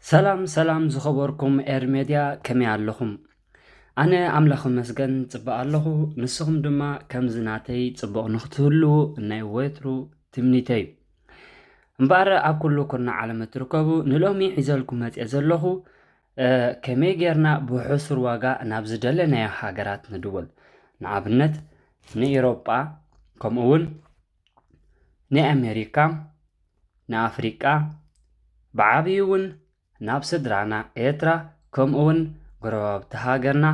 ሰላም ሰላም ዝኸበርኩም ኤር ሜድያ፣ ከመይ ኣለኹም? ኣነ ኣምላኽ ይመስገን ጽቡቕ ኣለኹ። ንስኹም ድማ ከምዚ ናተይ ጽቡቕ ንኽትህልዉ ናይ ወትሩ ትምኒተይ እዩ። እምበኣር ኣብ ኩሉ ኩርናዕ ዓለም እትርከቡ ንሎሚ ሒዘልኩም መጽየ ዘለኹ፣ እ፣ ከመይ ጌርና ብሕሱር ዋጋ ናብ ዝደለናዮ ሃገራት ንድወል። ንኣብነት ንኤውሮጳ፣ ከምኡ እውን ንኣሜሪካ፣ ንኣፍሪቃ፣ ብዓብዩ እውን ናብ ስድራና ኤርትራ፣ ከምኡ እውን ጎረባብቲ ሃገርና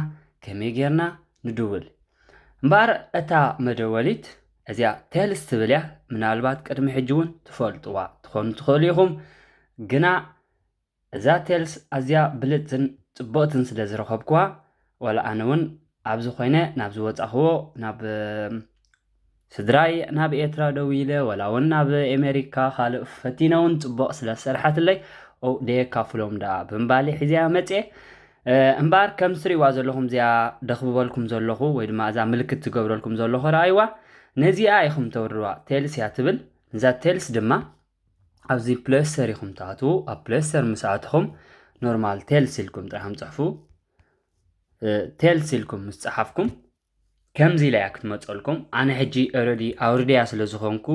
ከመይ ጌርና ንድውል። እምበኣር እታ መደወሊት እዚኣ ቴልስ ትብል እያ። ምናልባት ቅድሚ ሕጂ እውን ትፈልጥዋ ትኾኑ ትኽእሉ ኢኹም። ግና እዛ ቴልስ ኣዝያ ብልጽትን ጽብቕትን ስለ ዝረኸብኩዋ፣ ዋላ ኣነ እውን ኣብዚ ኮይነ ናብዚ ወጻኽዎ፣ ናብ፣ እ፣ ስድራይ ናብ ኤርትራ ደዊለ፣ ዋላ እውን ናብ ኤሜሪካ ካልእ ፈቲነ እውን ጽቡቕ ስለ ዝሰርሓትለይ፣ ኦ፣ ደየካፍሎም ደኣ ብምባል ሒዘያ መጽየ። እ፣ እምበኣር ከም ትርእይዋ ዘለኹም እዚኣ ደኽብበልኩም ዘለኹ ወይ ድማ እዛ ምልክት ትገብረልኩም ዘለኹ ረኣይዋ። ነዚኣ ኢኹም ተውርድዋ። ቴልስ እያ ትብል። እዛ ቴልስ ድማ ኣብዚ ፕሌይ ስቶር ኢኹም ትኣትዉ። ኣብ ፕሌይ ስቶር ምስ ኣተኹም ኖርማል ቴልስ ኢልኩም ጥራሕ ጽሕፉ። እ፣ ቴልስ ኢልኩም ምስ ጸሓፍኩም ከምዚ ኢላ እያ ክትመጸልኩም። ኣነ ሕጂ ኦረዲ ኣውርደያ ስለ ዝኾንኩ፣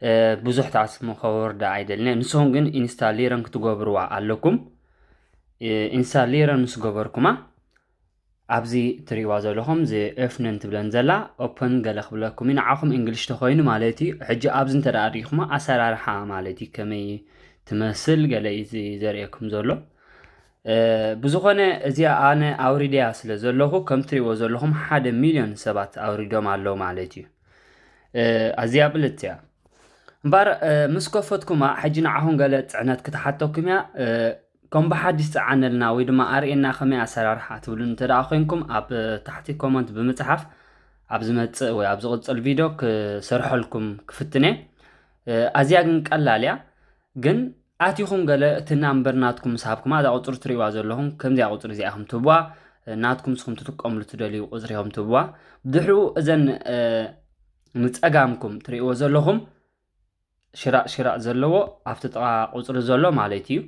እ፣ ብዙሕ ተኣስሙ ከወርዳ ኣይደልነ። ንስኹም ግን ኢንስታሊረን ክትገብርዋ ኣለኩም። እ፣ ኢንስታሊረን ምስ ገበርኩማ ኣብዚ ትርእይዋ ዘለኹም እዚ ኤፍነን ትብለን ዘላ ኦፕን ገለ ክብለኩም እዩ። ንዓኹም እንግሊሽ ተኾይኑ ማለት እዩ። ሕጂ ኣብዚ እንተ ደኣ ሪኢኹማ ኣሰራርሓ ማለት እዩ ከመይ ትመስል ገለ እዩ እዚ ዘርእየኩም ዘሎ። እ፣ ብዝኾነ እዚኣ ኣነ ኣውሪደያ ስለ ዘለኹ ከም ትርእይዎ ዘለኹም ሓደ ሚልዮን ሰባት ኣውሪዶም ኣለዉ ማለት እዩ። እ፣ ኣዝያ ብልጽቲ እያ። እምበኣር፣ እ፣ ምስ ከፈትኩማ ሕጂ ንዓኹም ገለ ጽዕነት ክትሓተኩም እያ። እ፣ ከም ብሓዲስ ጽዓነልና ወይ ድማ ኣርእየና ከመይ ኣሰራርሓ ትብሉ እንተ ደኣ ኮይንኩም ኣብ ታሕቲ ኮመንት ብምጽሓፍ ኣብ ዝመጽእ ወይ ኣብ ዝቕጽል ቪድዮ ክሰርሐልኩም ክፍትን እየ። እ፣ ኣዝያ ግን ቀላል እያ። ግን ኣቲኹም ገለ እቲ ናምበር ናትኩም ምስ ሃብኩማ እዛ ቁጽሪ ትርእይዋ ዘለኹም ከምዚኣ ቁጽሪ እዚኣ ኢኹም ትህብዋ። እ፣ ናትኩም ንስኹም ትጥቀምሉ ትደልዩ ቁጽሪ ኢኹም ትህብዋ። ብድሕሪኡ እዘን፣ እ፣ ንጸጋምኩም ትርእይዎ ዘለኹም ሽራቕ ሽራቕ ዘለዎ ኣብቲ ጥቓ ቁጽሪ ዘሎ ማለት እዩ።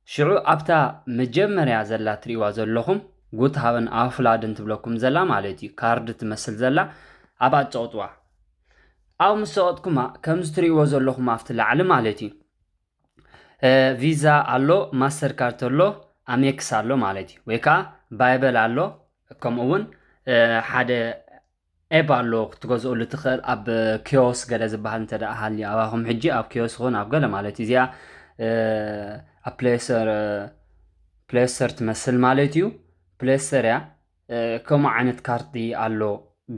ሽዑ ኣብታ መጀመርያ ዘላ ትርእይዋ ዘለኹም ጉት ሃበን ኣፍላድን ትብለኩም ዘላ ማለት እዩ። ካርድ ትመስል ዘላ ኣብኣ ትጸቕጥዋ። ኣብኡ ምስ ጸቐጥኩማ ከምዚ ትርእይዎ ዘለኹም ኣብቲ ላዕሊ ማለት እዩ። እ፣ ቪዛ ኣሎ፣ ማስተር ካርድ ኣሎ፣ ኣሜክስ ኣሎ ማለት እዩ። ወይ ከዓ ባይበል ኣሎ፣ ከምኡ እውን፣ እ፣ ሓደ ኤፕ ኣሎ ክትገዝእሉ ትኽእል ኣብ ኪዮስ ገለ ዝበሃል እንተ ደኣ ሃልዩ ኣባኹም ሕጂ ኣብ ኪዮስ ይኹን ኣብ ገለ ማለት እዩ። እዚኣ፣ እ፣ ኣብ ፕሌሰር፣ እ፣ ፕሌሰር ትመስል ማለት እዩ። ፕሌሰር እያ። እ፣ ከምኡ ዓይነት ካርዲ ኣሎ።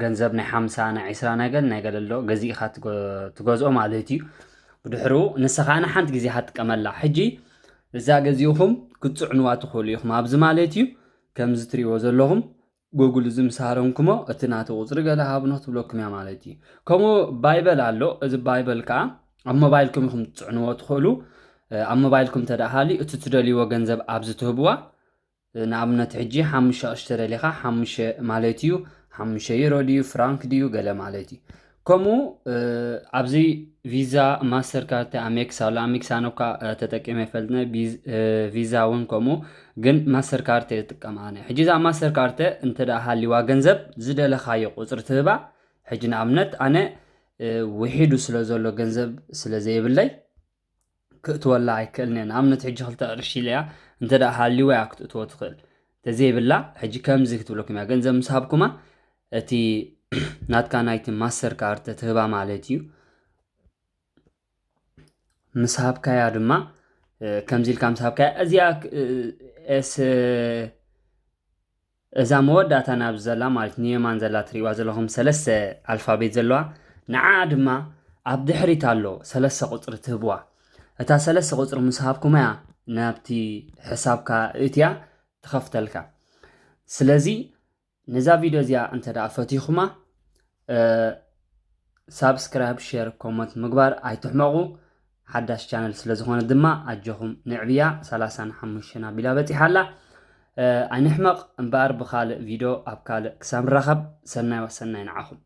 ገንዘብ ናይ ሓምሳ፣ ናይ ዕስራ፣ ናይ ገለ፣ ናይ ገለ ኣሎ። ገዚእኻ ትገ-፣ ትገዝኦ ማለት እዩ። ብድሕሩ ንስኻ ንሓንቲ ግዜ ኢኻ ትጥቀመላ። ሕጂ እዛ ገዚእኹም ክትጽዕንዋ ትኽእሉ ኢኹም። ኣብዚ ማለት እዩ፣ ከምዚ ትርእይዎ ዘለኹም፣ ጉግል እዚ ምስ ሃረምኩሞ፣ እቲ ናቱ ቁጽሪ ገለ ሃብኖ ክትብለኩም እያ ማለት እዩ። ከምኡ ባይበል ኣሎ። እዚ ባይበል ከኣ ኣብ ሞባይልኩም ኢኹም ትጽዕንዎ ትኽእሉ። እ፣ ኣብ ሞባይልኩም እንተ ደኣ ሃልዩ፣ እቲ ትደልይዎ ገንዘብ ኣብዚ ትህብዋ። ንኣብነት ሕጂ ሓሙሽተ ቅርሺ ተደሊኻ፣ ሓሙሽተ ማለት እዩ፣ ሓሙሽተ ዩሮ ድዩ፣ ፍራንክ ድዩ፣ ገለ ማለት እዩ። ከምኡ፣ እ፣ ኣብዚ ቪዛ፣ ማስተር ካርተ፣ ኣሜክስ ኣሎ። ኣሜክስ ኣነ እኳ፣ እ፣ ተጠቂመ ኣይፈልጥን። ቢዝ-፣ እ፣ ቪዛ እውን ከምኡ፣ ግን ማስተር ካርተ እየ ዝጥቀም ኣነ። ሕጂ እዛ ማስተር ካርተ እንተ ደኣ ሃልይዋ ገንዘብ ዝደለኻዮ ቁጽሪ ትህባ። ሕጂ ንኣብነት ኣነ፣ እ፣ ውሒዱ ስለ ዘሎ ገንዘብ ስለ ዘይብለይ፣ ክእትወላ ኣይክእልን እየ። ንኣብነት ሕጂ ክልተ ቅርሺ ኢለያ እንተ ደኣ ሃልይዋ እያ ክትእትዎ ትኽእል። እንተዘይብላ ሕጂ ከምዚ ክትብለኩም እያ። ገንዘብ ምስ ሃብኩማ እቲ ናትካ ናይቲ ማስተር ካርድ ትህባ ማለት እዩ። ምስ ሃብካያ ድማ፣ እ፣ ከምዚ ኢልካ ምስ ሃብካያ እዚኣ፣ እ፣ ኤስ እዛ መወዳእታ ናብዚ ዘላ ማለት ንየማን ዘላ ትርእይዋ ዘለኹም ሰለስተ ኣልፋቤት ዘለዋ፣ ንዓኣ ድማ ኣብ ድሕሪት ኣሎ ሰለስተ ቁጽሪ ትህብዋ። እታ ሰለስተ ቁጽሪ ምስ ሃብኩማያ ናብቲ ሕሳብካ እትያ ትኸፍተልካ። ስለዚ ነዛ ቪድዮ እዚኣ እንተ ደኣ ፈቲኹማ፣ እ፣ ሳብስክራይብ፣ ሼር፣ ኮመንት ምግባር ኣይትሕመቑ። ሓዳሽ ቻነል ስለ ዝኾነ ድማ ኣጆኹም ንዕብያ። ሰላሳን ሓሙሽተን ኣቢላ በጺሓ ኣላ። እ፣ ኣይንሕመቕ እምበኣር ብኻልእ ቪድዮ ኣብ ካልእ ክሳብ ንራኸብ ሰናይ ወሰናይ ንዓኹም።